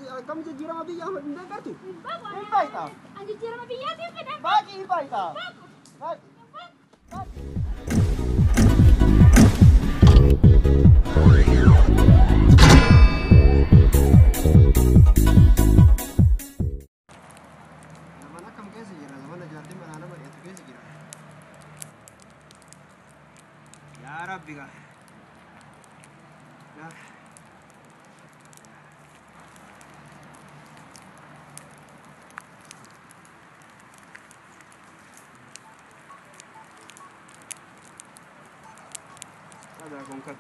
Akkam jijjiirama biyya Ahmad hin deeggartu? Hin baqu. Hin baay'ata. An jijjiirama biyyaatiin fedha. Baaqii hin baay'ata. Baqu. Baaqii. Baqu. Zaman akkam keessa jira? Zaman jaartiin manaa nama dhiyeessu keessa jira. Yaa Rabbi gaa. Yaa. Ada kun kan.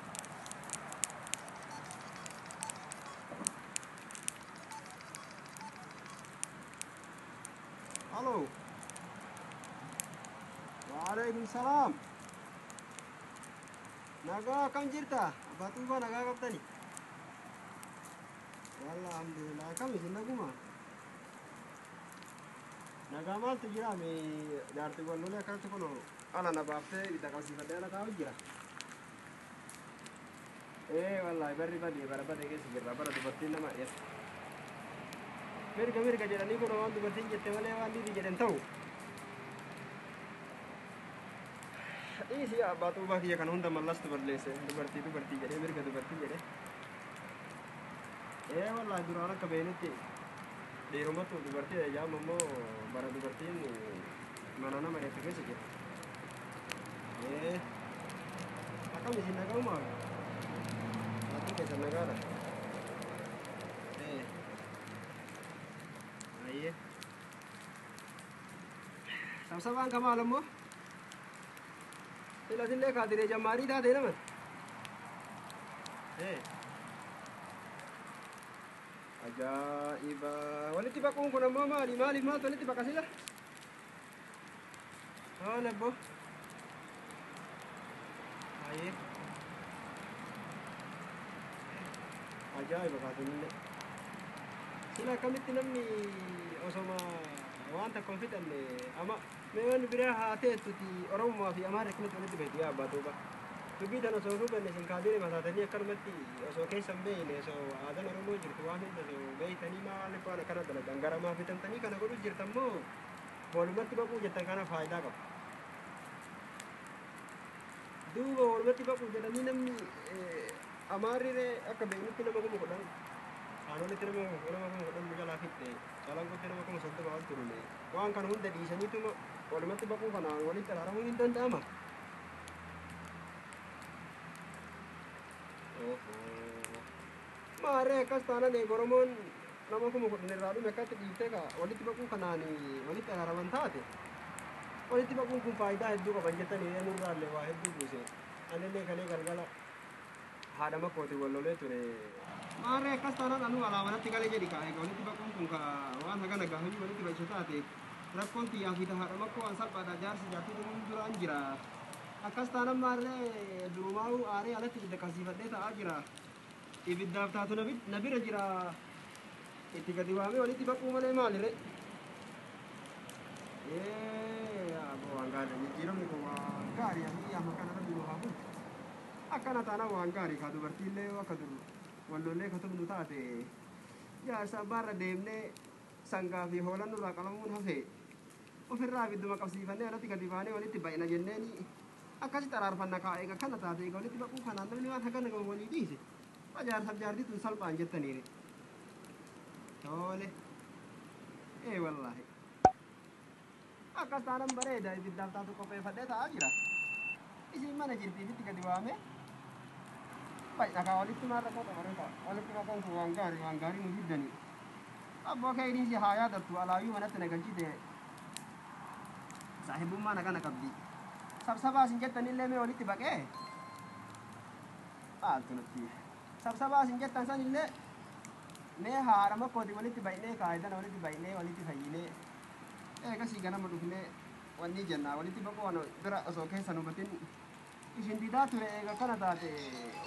Alo. Waalaikum salaam. Nagaa akkam jirta? Abbaa Tuubaa nagaa qabdani? Walla alhamdulillah, akkam isin naguma? Nagaa maaltu jira mee jaartii wallolee akkanatti kun ala na baaftee ibidda qabsiifadhee ala taa'u jira. Ee wallaahi barri badee bara badee keessa jirra, bara dubartiin nama dhiyeessa. Mirga mirga jedhanii kun waan dubartiin jette malee waan dhiirri jedhan ta'u. Dhiisi abbaa Tuubaa kiyya, kan hunda mallastu balleesse, dubartii dubartii jedhee, mirga dubartii jedhee. Ee wallaahi duraan akka beeknutti dhiirumatu dubartii eeyyaama, immoo bara dubartiin mana nama dheettu keessa jira. Ee akkam isin nagaumaa? Maatiin keessan nagaadha? Ee ayyee. Sabsabaan kamaal immoo filatillee kaadiree jammaarii taatee naman. Ee ajaa'iba, walitti baquun kun ammoo maali? Maaliif maaltu walitti baqa sila? Haala abbo. Ayyee. Ajaa'iba kaatunillee. Sila akkamitti namni osoma waan takka hin fixanne ama mee wanni biraa haa teettuti Oromoo fi Amaarri akkamitti walitti beektu yaa abbaa Tuuba? Dubbii tana osoo hubanne isin kaadire mataatanii akkanumatti osoo keessa hin beekne, osoo aadaan Oromoo jirtu waan hunda osoo beektanii maaliif waan akkana dalagan? Garamaa bitamtanii kana godhu jirtan moo walumatti baquu jettan kana faayidaa qaba? Duuba walumatti baquu jedhanii namni Amaarri akka beeknutti nama 10,000, Aanoletti nama 10,000 nu jalaa fixxe, Calanqotti nama 30,000 ol turume, waan kana hunda dhiisaniituma walumatti baquu kanaan walitti araaramuun hin danda'ama. Maarree akkas taanaan eega Oromoon nama 10,000 irraa dhume akkatti dhiiftee ka walitti baquu kanaan walitti araaraman taate, walitti baquun kun faayidaa hedduu qaban jettanii nurraallee waa hedduu buuse. Anillee kalee galgala haadha makkootiin wal lolee ture. Maarree akkas taanaan anuu alaa manatti galee jedhi ka eega walitti baquun kun ka waan hagana gaafayyuu walitti ba'isu taate, rakkoon xiyyaa fi haadha makkoo waan salphaadha, jaarsi jaartii dhumuun duraan jira. Akkas taanaan maarree durumaa'uu aaree alatti ibidda qabsiifadhee taa'aa jira. Ibiddaaf taatu na bira jira. Itti gadi waamee walitti baquu malee maalire? Ee aboo, waan gaarii, jijjiiramni kun waan gaarii, abiyyi amma kana rabbi nu haa bulchu. Akkana taanaan waan gaarii kaa, dubartiillee akka dur wallollee ka tumnu taate, jaarsa abbaarra deemnee sangaa fi hoolaan nurraa qalamuun hafe, ofirraa ibidduma qabsiifannee alatti gadi baanee walitti ba'ina jenneeni akkasitti araarfanna kaa. Eega kana taate, eega walitti baquu kanaan namni waan hagana gahu walii dhiise, jaarsaaf jaartii tun salphaan jettaniire. Tole. Ee wallaahi. Akkas taanaan bareeda, ibiddaaf taatu qopheeffadhee taa'aa jira. Isin mana jirti, ibitti gadi waamee. Baay'ee kaa walitti maal rakkoo qaba reefa? Walitti baquun kun waan gaarii, waan gaarii nu fiddani. Abboo keeyriin si haa yaadattu, alaayyuu manatti na galchite. Saahibummaa na kana qabdi. Sabsabaa isin jettanillee mee walitti baqee? Maaltu nutti? Sabsabaa isin jettan sanillee mee haadha makkooti walitti baqnee kaayidana walitti baqnee walitti fayyinee eegasii ganama dhufnee wanni jenna walitti baquu waan bira osoo keessa nu hubatin isin didaa ture, eega kana taate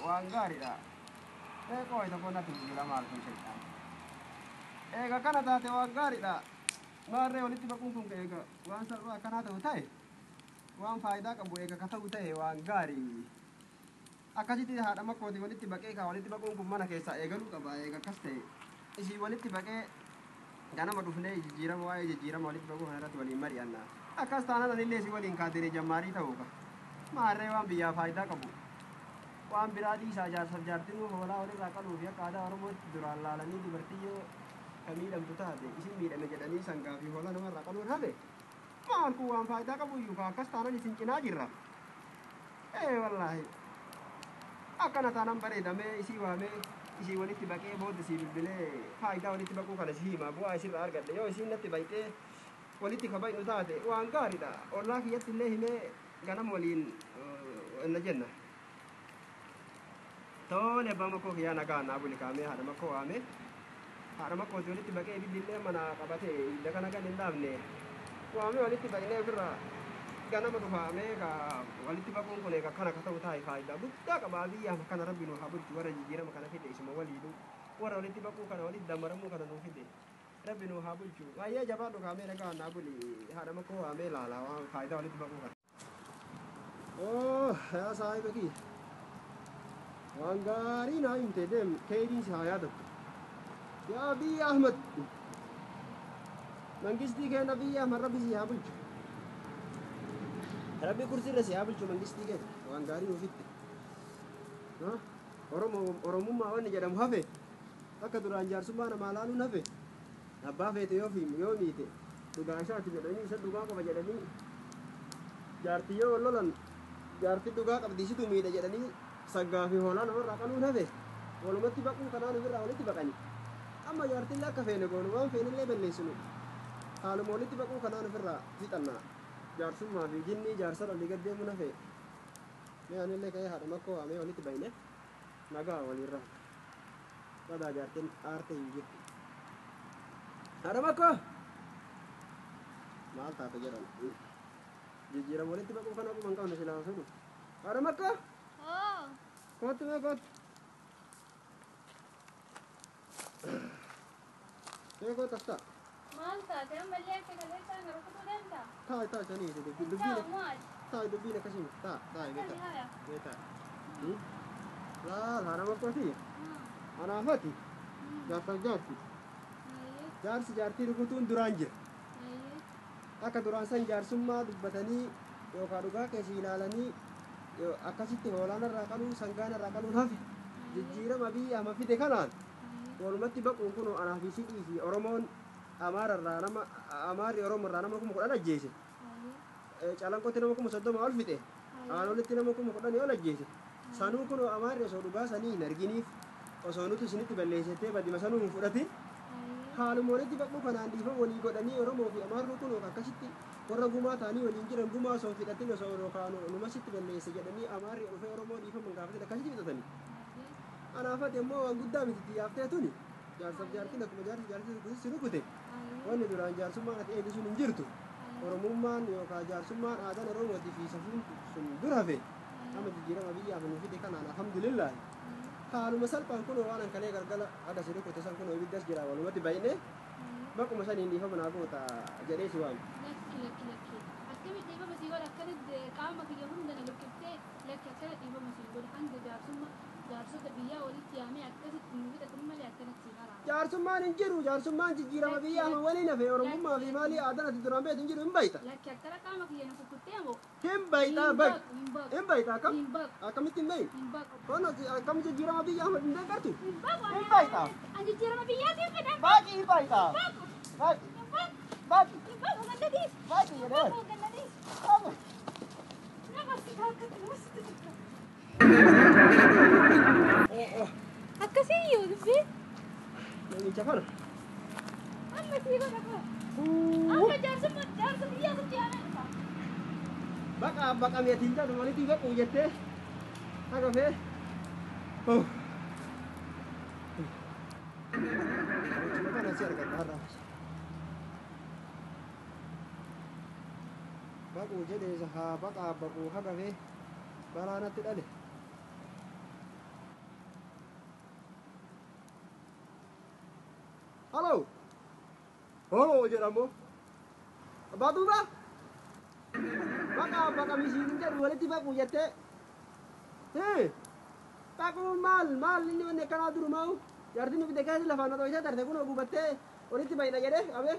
waan gaariidha. Mee qooyi tokko natti jira, maal kun shayxaan. Eega kana taate waan gaariidha. Maarree walitti baquun kun eega waan salphaa akkanaa ta'u ta'e, waan faayidaa qabu eega ka ta'u ta'e waan gaarii. Akkasitti haadha makkootii walitti baqee kaa walitti baquun kun mana keessaa eegaluu qaba eega akkas ta'e. Isii walitti baqee ganama dhufnee jijjiirama waa'ee jijjiirama walitti baquu kana irratti waliin mari'anna. Akkas taanaan anillee si waliin kaadiree jammaarii ta'uu ka. Maarree waan biyyaa faayidaa qabu. Waan biraa dhiisaa jaarsaaf jaartinuu hoolaa walirraa qaluu fi akka aadaa Oromootti duraan laalanii dubartii yoo ka miidhamtu taate isin miidhame jedhanii sangaa fi hoolaa namarraa qaluun hafe. Maal kun waan faayidaa qabu iyyuu ka akkas taanaan isin cinaa jirra. Ee wallaahi. Akkana taanaan bareedamee isii waamee isii walitti baqee booda sii bilbilee faayidaa walitti baquu kana si hima bu'aa isirraa argadhe yoo isiin natti baqxee walitti kabaynu taate waan gaariidha. Ollaa kiyyatti illee himee ganama waliin na jenna. Tole abbaa makkoo kiyyaa nagaa naa buli kaamee haadha makkoo waamee haadha makkooti walitti baqee ibiddi illee mana qabate ibidda kana gan hin dhaabne waamee walitti baqnee ofirraa ganama dhufaamee ka walitti baquun kun egaa kana ka ta'u taa'e faayidaa guddaa qaba. Biyya kana rabbi nu haa bulchu warra jijjiirama kana fide isuma waliinu warra walitti baquu kana walitti damaramuu kana nuu fide rabbi nu haa bulchu. Baay'ee jabaadhu kaamee nagaa naa buli haadha makkoo waamee laala waan faayidaa walitti baquu kana. Oh yaa saahiba kiyya waan gaarii naa himte deem keeyriin si haa yaadattu. Yaa Abiy Ahmed mangistii keenya Abiy Ahmed rabbi si haa bulchu. Rabbi kursiirra si haa bulchu mangistii keenya waan gaarii nuuf fitte. Oromummaa wanni jedhamu hafe akka duraan jaarsummaa namaa laaluun hafe abbaa feete yoo fiimu yoo miite dhugaa isaati jedhanii isa dhugaa qaba jedhanii jaartii yoo wal lolan jaartii dhugaa qabdi isitu miidha jedhanii saggaa fi hoolaa namarraa qaluun hafe walumatti baquu kanaan ofirraa walitti baqani. Amma jaartillee akka feene goonu waan feenillee balleessinu haaluma walitti baquu kanaan ofirraa fixanna. Jaarsummaa fi jinnii jaarsa olii gad deemuun hafe mee anillee ka'ee haadha makkoo waamee walitti bayne nagaa waliirra badaa jaartiin aarte hin jirtu. Haadha makkoo maal taate jedhan jijjiirama walitti baquu kana akkuma hin qabne silaa osoo dhufu. Haadha makkoo kootu mee kootu. Mee kootu as ta'a. Maal taate ammallee akka kaleessaa na rukutuu danda'a? Taa'i taa'i sanii dubbiin Maal? Taa'i dubbiin akkasii miti taa'i taa'i mee taa'i mee taa'i. Laal haadha makkooti anaafati jaarsaaf jaarti jaarsi jaartii rukutuun duraan jira. Akka duraan san jaarsummaa dubbatanii yookaan dhugaa keessi ilaalanii akkasitti hoolaan irraa qaluun sangaan irraa qaluun hafe jijjiirama biyya amma fide kanaan walumatti baquun kun anaa fi sidhii fi Oromoon Amaara irraa nama Amaarri Oromoo irraa nama 10,000 ajjeese. Calanqootti nama 30,000 ol fixe. Aanolitti nama 10,000 ol ajjeese. Sanuu kun Amaarri osoo dhugaa sanii hin arginiif osoo nuti isinitti balleessitee badima sanuu hin fudhatin haaluma walitti baquu kanaan dhiifama walii godhanii Oromoo fi Amaarri kun akkasitti warra gumaa ta'anii waliin jiran gumaa osoo hin fixatin osoo yookaan numasitti balleesse jedhanii Amaarri dhufee Oromoo dhiifama hin gaafatin akkasitti fixatanii. Anaafati ammoo waan guddaa miti itti yaaftee tuni jaarsaaf jaartiin akkuma jaarsi jaartii si rukute wanni duraan jaarsummaan ati eegi sun hin jirtu. Oromummaan yookaan jaarsummaan aadaan Oromootii fi safuun sun dur hafe amma jijjiirama biyyaaf nu fide kanaan alhamdulillah. Haaluma salphaan kun waan hankalee galgala haga si rukute san kun ibiddas jira walumatti bayne baquma saniin dhiifama naa goota jedhee si waame. Lakki lakki lakki. Akkamitti dhiifama sii godha akkanatti qaama kiyya hunda na luqqiftee lakki akkana dhiifama sii godha hanga jaarsummaa jaarsota biyyaa walitti yaamee akkasitti nu fixatan malee akkanatti siin araara. Jaarsummaan hin jiru jaarsummaan jijjiirama biyyaa amma waliin hafe Oromummaa fi maalii aadaan ati duraan beektu hin jiru hin bayta. Lakki akkana qaama kiyya na kukkuttee moo? Hin bayta bay. Hin baqu. Hin bayta akkam? Hin baqu. Akkamitti hin bayin? Hin baqu. Kun akkam jijjiirama biyyaa amma hin deeggartu? Hin baqu. Hin bayta. An jijjiirama biyyaatiin fedhan. Baaqi hin bayta. Baqu. Baaqi. Hin baqu. Baaqi. Hin baqu gannadiis. Baaqi Hin jedhee. baqu gannadiis. Baaqi. Nama si kaakatti musti jira. Akkasii iyyuu dubbii. Namicha kana. Amma sii godha koo. Amma jaarsummaa jaarsa biyyaa sitti yaamee dhufa. Baqa baqamee ati hin jedhu walitti baquu jettee haga fee. Namichuma kana si argadha har'a. Baquu jedhee haa baqaa baquu haga fee balaa natti dhale. Halo. Halo jedhamu. Abbaa duuba. Baqa baqa misiin hin jedhu walitti baquu jettee. Hee. Baquun maal maal inni wanni akkanaa durumaa'u. Jaartiin ibidda keessa lafaan na dhoyitee tarte kun gubattee walitti bayna jedhee qabee.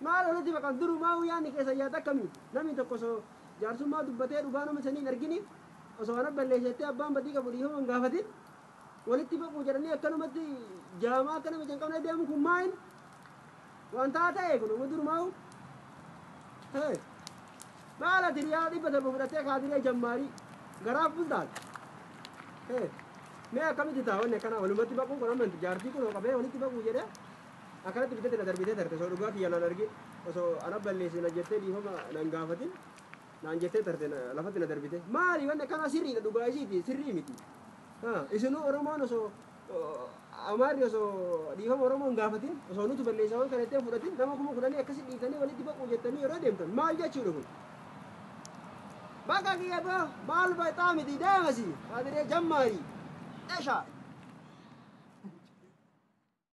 Maal walitti baqan durumaa yaadni keessa yaada akkamii namni tokko osoo jaarsummaa dubbatee dhugaa nama sanii hin argini osoo ana balleessettee abbaan badii qabu dhiifama hin gaafatin walitti baquu jedhanii akkanumatti jaamaa akka nama hin qabne deemu kun maayin waan taa ta'e kun uma durumaa maal ati riyaa 700 fudhattee kaadiree jammaarii garaaf bultaate mee akkamitti ta'a wanni akkana walumatti baquu kun amma jaartii kun qabee walitti baquu jedhee akkanatti bitatti na darbitee tarte osoo dhugaa kiyya naan argin osoo ana balleessina jettee dhiifama nan gaafatin naan jettee tarte lafatti na darbite maali wanni akkana sirriidha dhugaa isiiti sirrii miti isinuu Oromoon osoo Amaarri osoo dhiifama Oromoo hin gaafatin osoo nutu balleessa waan kana jettee fudhatin nama 10,000 akkasi dhiitanii walitti baquu jettanii yeroo deemtan maal jechuudha kun bakka kiyya boo maal baxaa miti deemasi kaadiree jammaarii esha.